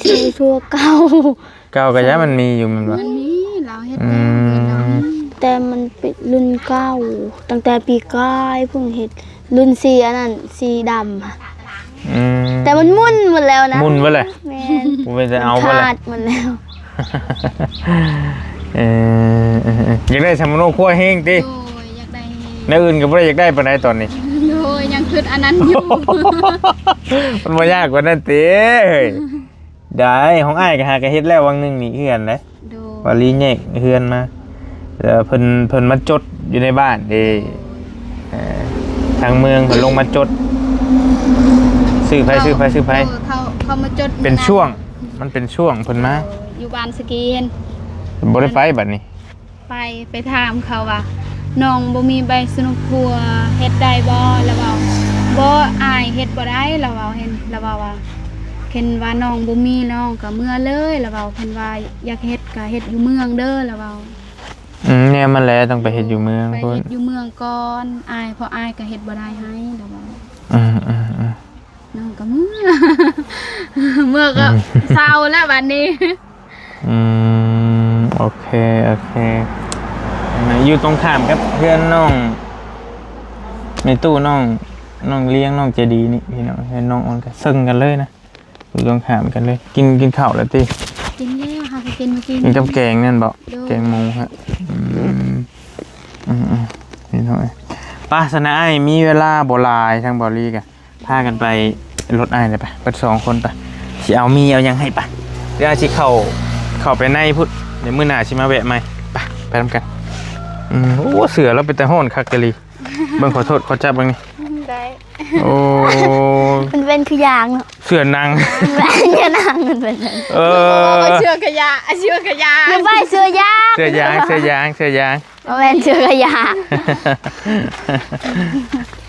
ຊື່ທົ່ວເກົ່າ ເກົ່າກໍຢ້ານມັນມີຢູ່ແມ່ນບໍ່? ມັນມີ ລາວເຮັດ ອືມ ແລ້ວ ແຕ່ມັນເປັນລຸ້ນເກົ່າ ຕັ້ງແຕ່ປີກາຍເພິ່ງເຮັດ ລຸ້ນສີອັນນັ້ນ ສີດຳ ອືມ ແຕ່ມັນໝຸ່ນໝົດແລ້ວນະ ໝຸ່ນເບິດແຫຼະ ແມ່ນ ບໍ່ເປັນຕາເອົາເບິດແຫຼະ ຂາດໝົດແລ້ວ. ເອີ ເອີ ເອີ ຢາກໄດ້ສຳມະໂນຄົວແຮງຕິ? ໂດຍ ຢາກໄດ້ແຮງ ແນວອື່ນກໍບໍ່ໄດ້ຢາກໄດ້ປານໃດຕອນນີ້. ໂດຍ ຍັງຄິດອັນນັ້ນຢູ່ ມັນບໍ່ຍາກກວ່ານັ້ນຕິ ເຮີ້ຍ. ໄດ້ ຂອງອ້າຍກໍຫາກໍເຮັດແລ້ວຫວ່າງໜຶ່ງນີ້ເຮືອນເດ້. ໂດຍ. ວ່າລີແຍກເຮືອນມາ ແລ້ວເພິ່ນ ເພິ່ນມາຈົດຢູ່ໃນບ້ານເດ້. ໂດຍ. ເອີ ທາງເມືອງເພິ່ນລົງມາຈົດ ຊື່ໃຜ ຊື່ໃຜ ຊື່ໃຜ. ໂດຍ ເຂົາ ເຂົາມາຈົດ ເປັນຊ່ວງ ມັນເປັນຊ່ວງເພິ່ນມາ ໂດຍ ຢູ່ບ້ານສະກີເຫັນ ບໍ່ໄດ້ໄປບັດນີ້. ໄປ ໄປຖາມເຂົາວ່າ ນ້ອງບໍ່ມີໃບສະໜຸກຄົວ ເຮັດໄດ້ບໍ່? ລາວເວົ້າ ບໍ່ ອ້າຍເຮັດບໍ່ໄດ້ ລາວເວົ້າ ເຫັນ ລາວເວົ້າວ່າ ຄັນວ່ານ້ອງບໍ່ມີ ນ້ອງກໍເມືອເລີຍ ລາວເວົ້າ ຄັນວ່າຢາກເຮັດກໍເຮັດຢູ່ເມືອງເດີ ລາວເວົ້າ. ອືມ ແນວມັນແຫຼະ ຕ້ອງໄປເຮັດຢູ່ເມືອງ ໄປເຮັດຢູ່ເມືອງກ່ອນ ອ້າຍ ເພາະອ້າຍກໍເຮັດບໍ່ໄດ້ໃຫ້ ລາວເວົ້າ. ອືມ ອືມ ອືມ. ນ້ອງກໍເມືອ ເມືອກໍ ອືມ ເຊົາແລ້ວບັດນີ້. ອືມ ໂອເຄ ໂອເຄ. ຢູ່ຕົງຂ້າມກັບເຮືອນນ້ອງ ໃນຕູ້ນ້ອງ ນ້ອງລ້ຽງ ນ້ອງໃຈດີນີ້ພີ່ນ້ອງ ເຮືອນນ້ອງອອນກໍເຊິ່ງກັນເລີຍນະ ຢູ່ຕົງຂ້າມກັນເລີຍ. ກິນ ກິນເຂົ້າແລ້ວຕິ? ກິນແລ້ວ ຫາກໍກິນມາກິນ ກິນກັບແກງນັ້ນບໍ? ໂດຍ. ແກງໝູຮະ. ອືມ ອືມ ອືມ ພີ່ນ້ອງເອີຍ. ປະ ຊັ້ນນະອ້າຍ ມີເວລາບໍ່ຫຼາຍ ທາງເບົາຫຼີກະ ພາກັນໄປລົດອ້າຍເລີຍໄປ ເບິດສອງຄົນໄປ ຊິເອົາໝີ່ເອົາຫຍັງໃຫ້ໄປ ດຽວອ້າຍຊິເຂົ້າ ເຂົ້າໄປໃນພຸ້ນ ດຽວມື້ໜ້າຊິມາແວະໃໝ່ ໄປ ໄປນຳກັນ. ອືມ ໂອ້ ເສື້ອລາວເປັນຕາຮ້ອນຄັກອີ່ຫຼີ ເບິ່ງ ຂໍໂທດ ຂໍຈັບເບິ່ງນີ້ ໄດ້ ໂອ້ ມັນເປັນຄືຢາງເນາະ ເສື້ອໜັງ ເສື້ອໜັງ ມັນເປັນ ເອີ ເສື້ອຂະຫຍະ ເສື້ອຂະຫຍະ ຫຼືວ່າເສື້ອຢາງ ເສື້ອຢາງ ເສື້ອຢາງ ເສື້ອຢາງ ບໍ່ແມ່ນເສື້ອຂະຫຍະ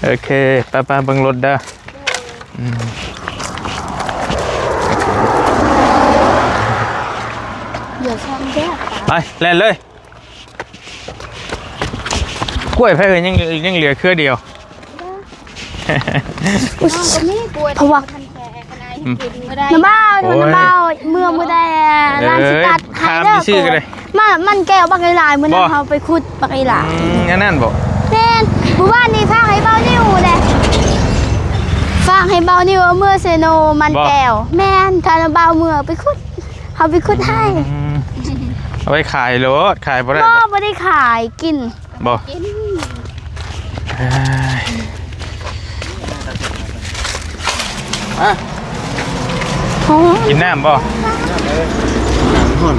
ໂອເຄ ໄປໆ ເບິ່ງລົດເດີ ອືມ ດຽວຊ່ອງແຍກ ໄປ ແລ່ນເລີຍ ກ້ວຍໃຜເອີຍ ຍັງ ຍັງເຫຼືອເຄືອດຽວ ນ້ອງກໍມີກ້ວຍ ເພາະວ່າ ອືມ ນ້ຳເບົາ ໂອ້ຍ ນ້ຳເບົາ ເມືອງບໍ່ໄດ້ ເອີ ລານຊິຕັດໃຫ້ເດີ ຂ້າມຊື່ໆກໍໄດ້ ມາ ມັນແກ້ວບັກຫຼາຍໆ ມື້ນັ້ນ ບໍ່ ເຮົາໄປຂຸດບັກຫຼາຍ ອືມ ອັນນັ້ນບໍ່ ແມ່ນ ມື້ວານນີ້ຝາກໃຫ້ເບົານິວເດ້ ຝາກໃຫ້ເບົານິວເອົາເມືອເຊໂນ ມັນ ບໍ່ ແກ້ວ ແມ່ນ ຖ້າເບົາເມືອໄປຂຸດ ເຮົາໄປຂຸດໃຫ້ ອືມ ເອົາໄວ້ຂາຍໂລດ ຂາຍບໍ່ໄດ້ ບໍ່ ບໍ່ ບໍ່ໄດ້ຂາຍ ກິນ ບໍ່ ກິນ ເອີຍ ມາ ໂອ້ ກິນນ້ຳບໍ່ ນ້ຳຮ້ອນ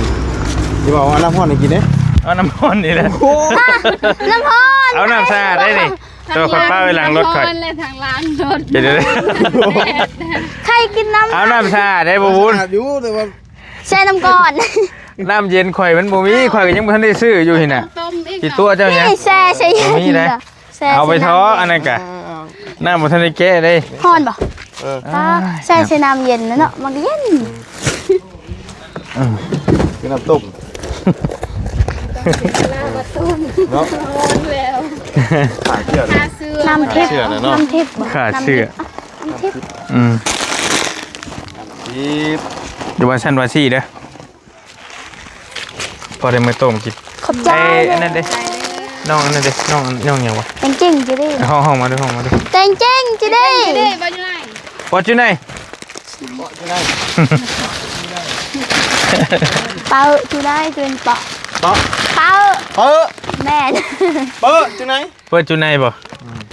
ຊິບອກວ່ານ້ຳຮ້ອນໃຫ້ກິນເດ້ ເອົານ້ຳຮ້ອນນີ້ແຫຼະ ໂອ້ ນ້ຳຮ້ອນ ເອົານ້ຳສະອາດໄດ້ນີ້ ໂຕຂ້ອຍປະໄວ້ຫຼັງລົດຂ້ອຍ ນ້ຳຮ້ອນແລະທາງຫຼັງລົດ ເຮັດໄດ້ ໃຜກິນນ້ຳ ເອົານ້ຳສະອາດໄດ້ບໍ່ບຸນ ສະອາດຢູ່ ແຕ່ວ່າ ແຊ່ນ້ຳກ່ອນ ນ້ຳເຢັນຂ້ອຍມັນບໍ່ມີ ຂ້ອຍກໍຍັງບໍ່ທັນໄດ້ຊື້ຢູ່ຫັ້ນນະ ຕົ້ມອີກ ຊິຕົວະເຈົ້າຫຍັງ ນີ້ແຊ່ໃສ່ ບໍ່ມີເດ້ ແຊ່ ເອົາໄປເທາະ ໃສ່ນ້ຳເຢັນ ອັນນັ້ນກະ ນ້ຳບໍ່ທັນໄດ້ແກະເດ້ ຮ້ອນບໍ່ ເອີ ອ່າ ແຊ່ໃສ່ນ້ຳເຢັນນະເນາະ ມັນກໍເຢັນ ອືມ ຄືນ້ຳຕົ້ມ ເນາະ ຮ້ອນແລ້ວ ຂາເຊື່ອ ຂ້າເຊື່ອ ນ້ຳທິບ ຂ້າເຊື່ອນະເນາະ ນ້ຳທິບບໍ່ ຂ້າເຊື່ອ ນ້ຳທິບ ອືມ ທິບ ຫຼືວ່າຊັ້ນວ່າຊີ້ເດີ ພໍໄດ້ມາຕົ້ມກິນ ຂອບໃຈ ເອີ ອັນນັ້ນເດ້ ນ້ອງອັນນັ້ນເດ້ ນ້ອງ ນ້ອງຫຍັງວະ ແຕງຈິງຈີ່ເດ້ ຮ້ອງ ຮ້ອງມາດູ ຮ້ອງມາດູ ແຕງຈິງຈີ່ເດ້ What's your name? ເປີ What's your name? ເປີ What's your name? ເປີ What's your name? ເປີ ແມ່ນ ເປີ What's your name? ເປີ What's your name ບໍ່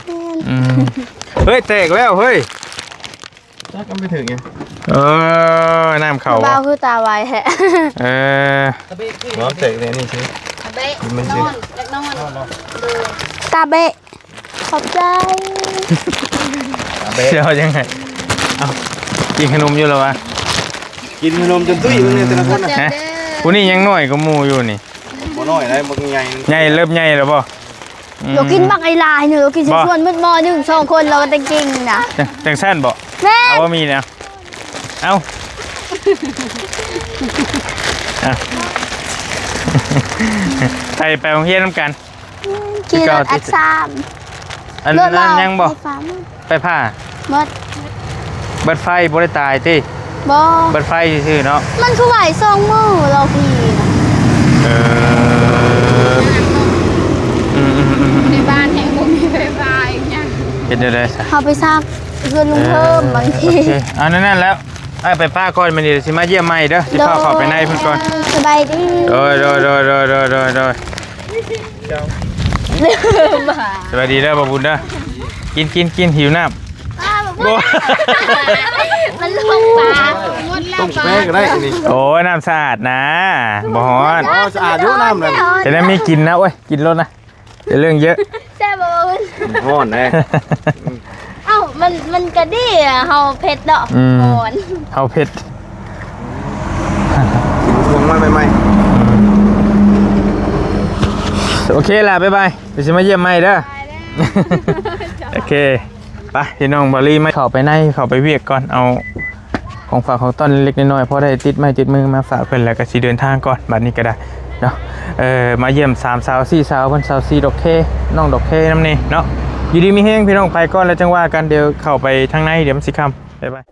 ອືມ ອືມ ເຮີ້ຍ ແຕກແລ້ວເຮີ້ຍ ຈັກມັນໄປເຖິງຫຍັງ ເອີ ນ້ຳເຂົ້າ ບ່າວຄືຕາໄວແທ້ ເອີ ບໍ່ ເສກແນວນີ້ຊື່ ຕາເບະ ມັນຊື່ ນອນ ຢາກນອນ ຕາເບະ ຂອບໃຈ ຕາເບະ ຊິເອົາຈັ່ງໃດ ເອົາ ກິນຂະໜົມຢູ່ແລ້ວວະ ກິນຂະໜົມຈົນຕຸ້ຍ ມື້ນີ້ແຕ່ລະຄົນນະ ຮະ ຜູ້ນີ້ຍັງນ້ອຍກວ່າໝູ່ຢູ່ນີ້ ບໍ່ນ້ອຍໃດ໋ ບັກໃຫຍ່ ໃຫຍ່ ເລີ່ມໃຫຍ່ແລ້ວບໍ່? ອືມ ເຮົາກິນບັກຫຼາຍໆ ເຮົາກິນ ບໍ່ ສ່ວນໝົດໝໍ້ໜຶ່ງສອງຄົນ ເຮົາກໍໄດ້ກິນນະ ຈັ່ງ ຈັ່ງຊັ້ນບໍ່? ແມ່ນ ເອົາ ບໍ່ມີແນວ ເອົາ ເອົາ ໄປ ໄປໂຮງຮຽນນຳກັນ ອືມ ຂີ່ລົດ ແອັດສາມ ອັນນັ້ນຍັງບໍ່? ໄຟຟ້າໝົດ ໄຟຟ້າໝົດ ເບິດໄຟບໍ່ໄດ້ຕາຍຕິ? ບໍ່ ເບິດໄຟຊື່ໆເນາະ ມັນຄືໄຫວສອງມື້ລາວຂີ່ນະ ເອີ ອືມໆໆໆ ໃນບ້ານແຮງບໍ່ມີໄຟຟ້າອີກຫຍັງ ເຮັດແນວໃດຊະ? ເຮົາໄປຊັກເຮືອນລຸງເພີ່ມ ເອີ ບາງທີ ໂອເຄ ເອົາແນວນັ້ນແລ້ວ ອ້າຍໄປປ້າກ່ອນ ມື້ນີ້ຊິມາຢ້ຽມໃໝ່ເດີ ຊິພາເຂົ້າໄປໃນພຸ້ນກ່ອນ ໂດຍ ສະບາຍດີ ໂດຍ ໂດຍ ໂດຍ ສະບາຍດີເດີ ບ່າວບຸນເດີ ກິນ ກິນ ກິນ ຫິວນ້ຳ ອ້າວ ໂອ້ຍ ມັນລົງປາ ຕົ້ມກາແຟກໍໄດ້ນີ້ ໂອ້ຍ ນ້ຳສະອາດນະ ບໍ່ຮ້ອນ ອໍ ສະອາດຢູ່ນ້ຳນັ້ນ ຈະໄດ້ມີກິນນະ ໂອ້ຍ ກິນໂລດນະ ຢ່າເລື່ອງເຍອະ ແຊບບໍ່? ມັນຮ້ອນເດ້ ເອົ້າ ມັນ ມັນກະດີອະ ເຮົາເຜັດເນາະ ອືມ ຮ້ອນ ເຮົາເຜັດ ກິນພວງມາໃໝ່ໆ ອືມ ໂອເຄລະ ບາຍບາຍ ດຽວຊິມາຢ້ຽມໃໝ່ເດີ ໂອເຄ ໄປ ພີ່ນ້ອງ ບ່າວລີ ມາເຂົ້າໄປໃນ ເຂົ້າໄປວຽກກ່ອນ ເອົາ ຂອງຝາກຂອງຕ້ອນເລັກໆນ້ອຍໆ ພໍໄດ້ຕິດໄມ້ຕິດມືມາຝາກເພິ່ນ ແລ້ວກໍຊິເດີນທາງກ່ອນ ບັດນີ້ກໍໄດ້ເນາະ ເອີ ມາຢ້ຽມສາມສາວສີ່ສາວເພິ່ນ ສາວສີ່ດອກເຄ ນ້ອງດອກເຄນຳນີ້ເນາະ ຢູ່ດີມີແຮງພີ່ນ້ອງ ໄປກ່ອນແລ້ວຈັ່ງວ່າກັນ ດຽວເຂົ້າໄປທາງໃນ ດຽວມັນຊິຄ່ຳ ບາຍບາຍ.